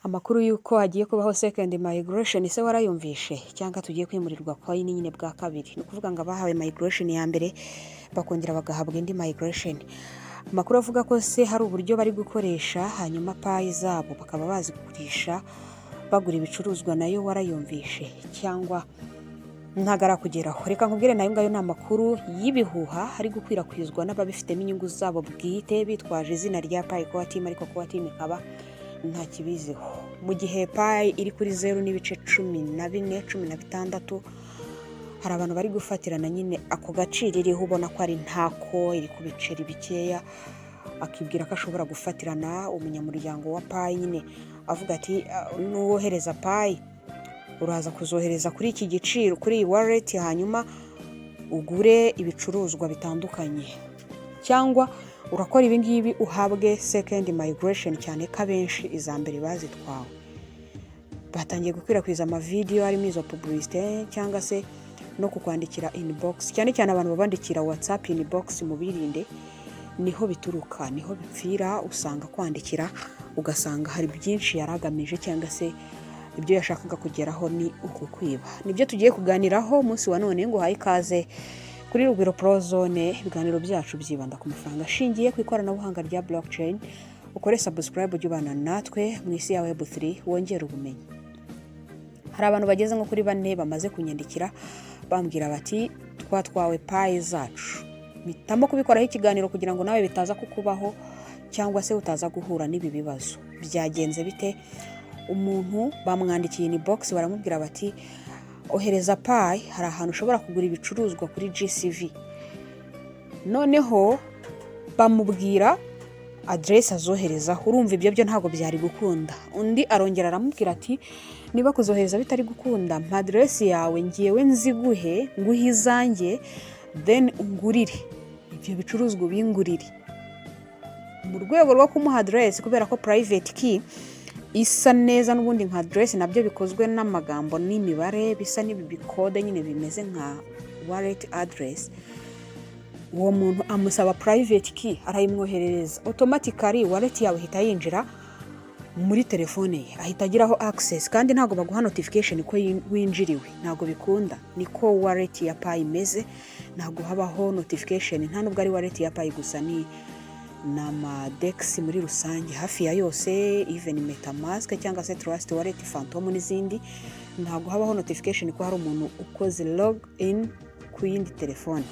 Amakuru y'uko hagiye kubaho second migration se warayumvishe, cyangwa tugiye kwimurirwa coin nyine bwa kabiri? Ni ukuvuga ngo abahawe migration ya mbere bakongera bagahabwa indi migration. Amakuru avuga ko se hari uburyo bari gukoresha, hanyuma Pi zabo bakaba bazigurisha bagura ibicuruzwa, nayo warayumvishe cyangwa ntabwo arakugeraho? Reka nkubwire, nayo ngayo ni amakuru y'ibihuha ari gukwirakwizwa n'ababifitemo inyungu zabo bwite, bitwaje izina rya Pi Core Team, ariko Core Team ikaba nta kibiziho. Mu gihe Pi iri kuri 0.14, 16, hari abantu bari gufatirana nyine ako gaciro iriho, ubona ko ari ntako, iri ku biceri bikeya, akibwira ko ashobora gufatirana umunyamuryango wa Pi nyine, avuga ati: "Nuwohereza Pi, uraza kuzohereza kuri iki giciro, kuri iyi wallet, hanyuma ugure ibicuruzwa bitandukanye, cyangwa urakora ibi ngibi uhabwe second migration," cyane ko abenshi iza mbere bazitwawe. Batangiye gukwirakwiza amavideyo arimo izo publicité, cyangwa se no kukwandikira inbox. Cyane cyane abantu babandikira WhatsApp inbox, mubirinde, niho bituruka, niho bipfira. Usanga kwandikira, ugasanga hari byinshi yari agamije, cyangwa se ibyo yashakaga kugeraho ni ukukwiba. Nibyo tugiye kuganiraho umunsi wa none. Ngo uhaye ikaze kuri Rugwiro Prozone. Ibiganiro byacu byibanda ku mafaranga ashingiye ku ikoranabuhanga rya blockchain. Ukore subscribe, ujye ubana natwe mu isi ya Web3, wongere ubumenyi. Hari abantu bageze nko kuri bane bamaze kunyandikira bambwira bati: "Twatwawe Pi zacu." Mpitamo kubikoraho ikiganiro kugira ngo nawe bitaza kukubaho, cyangwa se utaza guhura n'ibi bibazo. Byagenze bite? Umuntu bamwandikiye inbox, baramubwira bati: "Ohereza Pi, hari ahantu ushobora kugura ibicuruzwa kuri GCV." Noneho bamubwira aderesi azoherezaho. Urumva ibyo byo ntabwo byari gukunda. Undi arongera aramubwira ati: "Niba kuzohereza bitari gukunda, mpa aderesi yawe, ngewe nziguhe, nguhe izanjye, then ungurire ibyo bicuruzwa, ubingurire." Mu rwego rwo kumuha aderesi, kubera ko private key isa neza n'ubundi nka aderesi, nabyo bikozwe n'amagambo n'imibare, bisa n'ibi bikode nyine bimeze nka wallet address, uwo muntu amusaba private key, arayimwoherereza. Automatically wallet yawe ihita yinjira muri telefone ye, ahita agiraho access, kandi ntabwo baguha notification ko winjiriwe, ntabwo bikunda. Niko wallet ya Pi imeze, ntabwo habaho notification. Nta nubwo ari wallet ya Pi gusa, ni ama DEX muri rusange hafi ya yose, even MetaMask cyangwa se Trust Wallet, Phantom n'izindi, ntabwo habaho notification ko hari umuntu ukoze log in ku yindi telefone.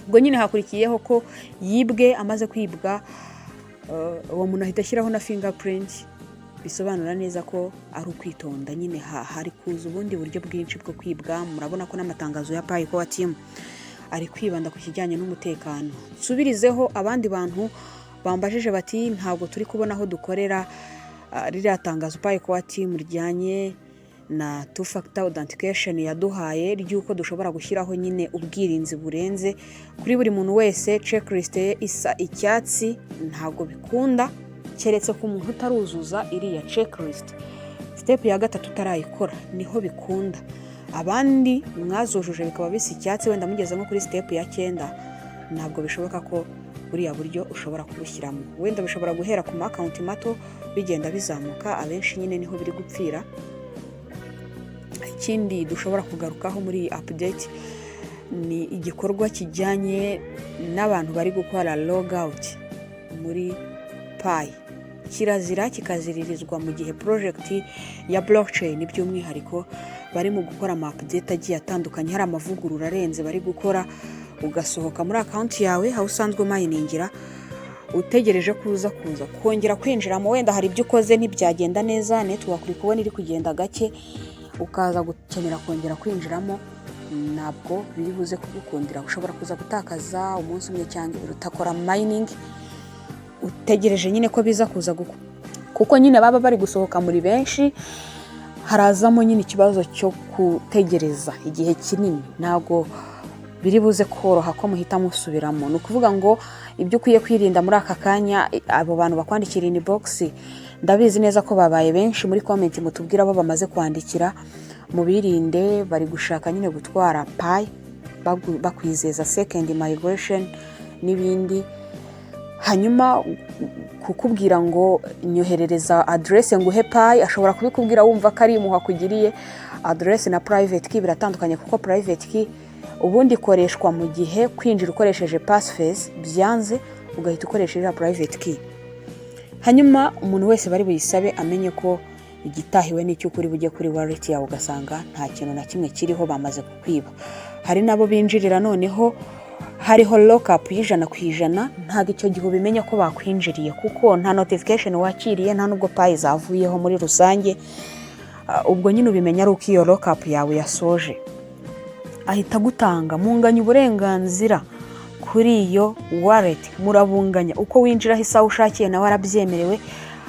Ubwo nyine hakurikiyeho ko yibwe. Amaze kwibwa, uwo muntu ahita ashyiraho na fingerprint, bisobanura neza ko ari ukwitonda nyine. Hari kuza ubundi buryo bwinshi bwo kwibwa. Murabona ko n'amatangazo ya Pi Core Team ari kwibanda ku kijyanye n'umutekano. Nsubirizeho abandi bantu bambajije bati: "Ntabwo turi kubona aho dukorera ririya tangazo Pi Core Team rijyanye na two factor authentication yaduhaye, ry'uko dushobora gushyiraho nyine ubwirinzi burenze kuri buri muntu wese checklist ye isa icyatsi." Ntabwo bikunda, keretse ku muntu utaruzuza iriya checklist. Step ya gatatu utarayikora niho bikunda. Abandi mwazujuje bikaba bisa icyatsi, wenda mugeze nko kuri step ya 9, ntabwo bishoboka ko buriya buryo ushobora kubushyiramo. Wenda bishobora guhera ku ma account mato, bigenda bizamuka. Abenshi nyine niho biri gupfira. Ikindi dushobora kugarukaho muri iyi update ni igikorwa kijyanye n'abantu bari gukora log out muri Pi. Kirazira kikaziririzwa mu gihe project ya blockchain, by'umwihariko bari mu gukora ama update agiye atandukanye, hari amavugurura arenze bari gukora, ugasohoka muri account yawe aho usanzwe umayiningira, utegereje ko uza kuza kongera kwinjiramo. Wenda hari ibyo ukoze ntibyagenda neza, network uri kubona iri kugenda gake, ukaza gukenera kongera kwinjiramo, ntabwo biri buze kugukundira. Ushobora kuza gutakaza umunsi umwe cyangwa ibiri utakora mining, utegereje nyine ko biza kuza, kuko nyine baba bari gusohoka muri benshi, harazamo nyine ikibazo cyo gutegereza igihe kinini. Ntabwo biri buze koroha ko muhita musubiramo. Ni ukuvuga ngo ibyo ukwiye kwirinda muri aka kanya, abo bantu bakwandikira inbox, ndabizi neza ko babaye benshi muri comment mutubwira abo bamaze kwandikira, mubirinde. Bari gushaka nyine gutwara Pi, bakwizeza second migration n'ibindi. Hanyuma Kukubwira ngo nyoherereza aderese nguhe Pi, ashobora kubikubwira wumva ko ari impuhwe akugiriye. Aderese na private key biratandukanye, kuko private key ubundi ikoreshwa mu gihe kwinjira ukoresheje passphrase byanze, ugahita ukoresha iriya private key. Hanyuma umuntu wese bari buyisabe amenye ko igitahiwe n'icy'ukuri bujye kuri wallet yawe ugasanga nta kintu na kimwe kiriho, bamaze kukwiba. Hari n'abo binjirira noneho hariho lockup y'100%. Ntabwo icyo gihe ubimenya ko bakwinjiriye, kuko nta notification wakiriye, nta nubwo Pi zavuyeho muri rusange. Ubwo nyine ubimenya ari uko iyo lockup yawe yasoje. Ahita agutanga, munganya uburenganzira kuri iyo wallet, murabunganya uko winjiraho isaha ushakiye, nawe arabyemerewe.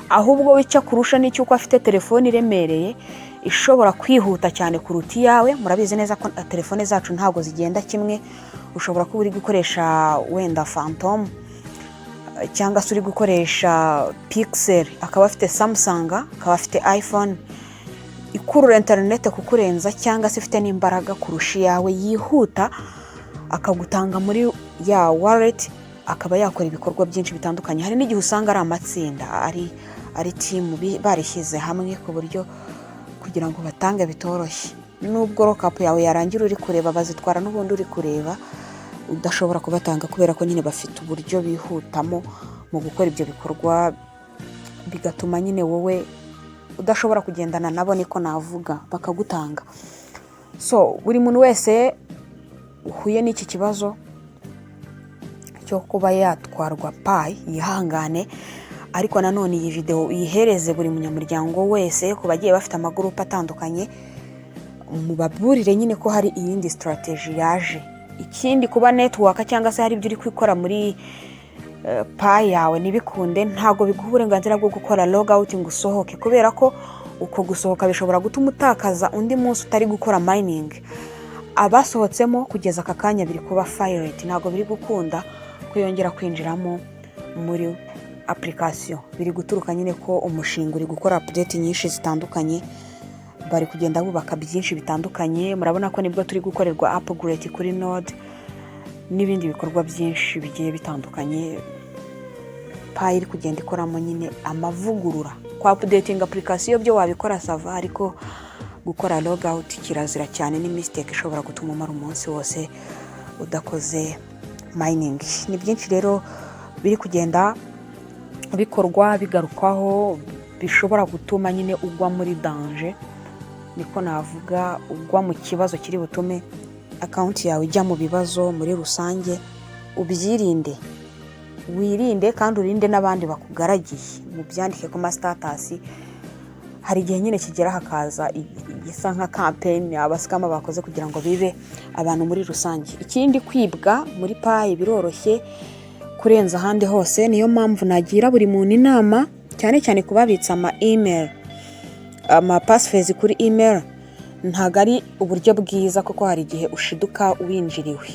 Ahubwo we icyo akurusha ni icy'uko afite telefone iremereye ishobora kwihuta cyane kuruta iyawe. Murabizi neza ko telefone zacu ntabwo zigenda kimwe. Ushobora kuba uri gukoresha wenda Phantom cyangwa se uri gukoresha Pixel, akaba afite Samsung, akaba afite iPhone ikurura interineti kukurenza, cyangwa se ifite n'imbaraga kurusha iyawe yihuta, akagutanga muri ya wallet, akaba yakora ibikorwa byinshi bitandukanye. Hari n'igihe usanga ari amatsinda, ari team barishyize hamwe, ku buryo kugira ngo batange bitoroshye. Nubwo lockup yawe yarangira uri kureba, bazitwara n'ubundi uri kureba, udashobora kubatanga, kubera ko nyine bafite uburyo bihutamo mu gukora ibyo bikorwa, bigatuma nyine wowe udashobora kugendana nabo, niko navuga, bakagutanga. So buri muntu wese uhuye n'iki kibazo cyo kuba yatwarwa Pi yihangane. Ariko nanone iyi videwo uyihereze buri munyamuryango wese, ku bagiye bafite amagurupe atandukanye, mubaburire nyine ko hari iyindi strategy yaje. Ikindi, kuba network cyangwa se hari ibyo uri gukora muri Pi yawe ntibikunde, ntabwo biguha uburenganzira bwo gukora log out ngo usohoke, kubera ko uko gusohoka bishobora gutuma utakaza undi munsi utari gukora mining. Abasohotsemo kugeza aka kanya biri kuba failed, ntabwo biri gukunda ko yongera kwinjiramo muri application. Biri guturuka nyine ko umushinga uri gukora update nyinshi zitandukanye, bari kugenda bubaka byinshi bitandukanye. Murabona ko nibwo turi gukorerwa upgrade kuri node n'ibindi bikorwa byinshi bigiye bitandukanye Pi iri kugenda ikoramo nyine amavugurura. Kwa updating application byo wabikora, ça va, ariko gukora log out kirazira cyane, ni mistake ishobora gutuma umara umunsi wose udakoze mining. Ni byinshi rero biri kugenda bikorwa, bigarukwaho, bishobora gutuma nyine ugwa muri danger, niko navuga, ugwa mu kibazo kiri butume account yawe ijya mu bibazo muri rusange. Ubyirinde, wirinde kandi urinde n'abandi bakugaragiye. Mubyandike ku ma status. Hari igihe nyine kigera hakaza igisa nka campaign aba scammer bakoze kugira ngo bibe abantu muri rusange. Ikindi, kwibwa muri Pi biroroshye kurenza ahandi hose. Niyo mpamvu nagira buri muntu inama, cyane cyane kubabitsa ama email, ama passphrase kuri email, ntabwo ari uburyo bwiza, kuko hari igihe ushiduka winjiriwe.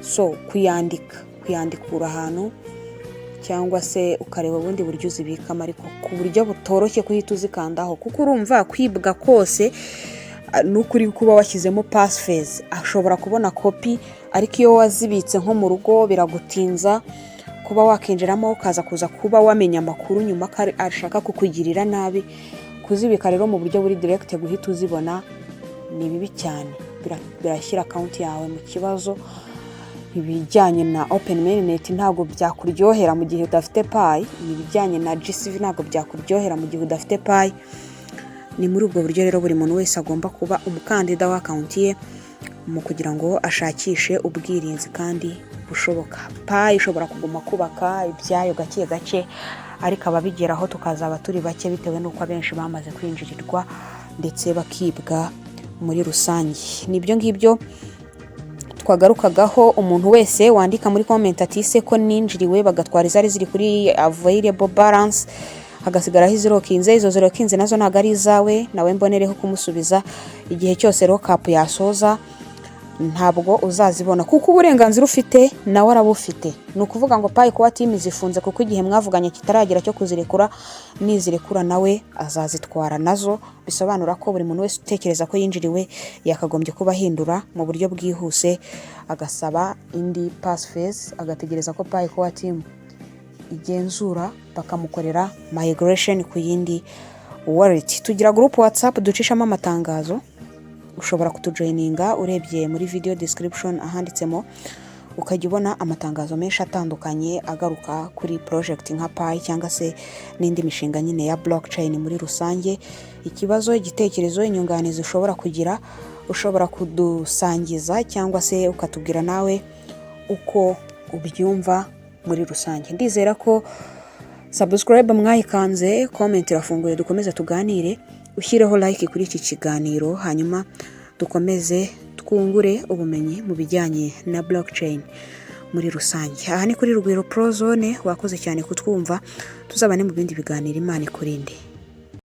So kuyandika, kuyandikura ahantu, cyangwa se ukareba ubundi buryo uzibikamo, ariko ku buryo butoroshye kuhita uzikandaho, kuko urumva kwibwa kose n'ukuri kuba washyizemo passphrase ashobora kubona kopi. Ariko iyo wazibitse nko mu rugo, biragutinza kuba wakinjiramo, ukaza kuza kuba wamenya amakuru nyuma ko ashaka kukugirira nabi. Kuzibika rero mu buryo buri direct guhita uzibona ni bibi cyane, birashyira account yawe mu kibazo. Ibijyanye na open mainnet ntabwo byakuryohera mu gihe udafite Pi, ibijyanye na GCV ntabwo byakuryohera mu gihe udafite Pi. Ni muri ubwo buryo rero buri muntu wese agomba kuba umukandida w'account ye mu kugira ngo ashakishe ubwirinzi kandi bushoboka. Pi ishobora kuguma kubaka ibyayo gake gake, ariko ababigeraho tukazaba turi bake, bitewe n'uko abenshi bamaze kwinjirirwa ndetse bakibwa muri rusange. Nibyo ngibyo twagarukagaho. Umuntu wese wandika muri comment ati: "Se ko ninjiriwe bagatwara izari ziri kuri available balance, hagasigaraho izirokinze, izo zirokinze nazo ntabwo ari izawe?" Nawe mbonereho kumusubiza: igihe cyose lockup yasoza ntabwo uzazibona, kuko uburenganzira ufite nawe arabufite. Ni ukuvuga ngo Pi Core Team zifunze kuko igihe mwavuganye kitaragera cyo kuzirekura. Nizirekura nawe azazitwara nazo. Bisobanura ko buri muntu wese utekereza ko yinjiriwe yakagombye kuba ahindura mu buryo bwihuse, agasaba indi passphrase, agategereza ko Pi Core Team igenzura, bakamukorera migration ku yindi wallet. Tugira group WhatsApp ducishamo amatangazo. Ushobora kutujoininga urebye muri video description ahanditsemo, ukajya ubona amatangazo menshi atandukanye agaruka kuri project nka Pi cyangwa se n'indi mishinga nyine ya blockchain muri rusange. Ikibazo, igitekerezo, inyunganizi ushobora kugira, ushobora kudusangiza cyangwa se ukatubwira nawe uko ubyumva muri rusange. Ndizera ko subscribe mwayikanze, comment irafunguye, dukomeze tuganire, ushyireho like kuri iki kiganiro, hanyuma dukomeze twungure ubumenyi mu bijyanye na blockchain muri rusange. Aha ni kuri Rugwiro Prozone. Wakoze cyane kutwumva, tuzabane mu bindi biganiro. Imana ikurinde.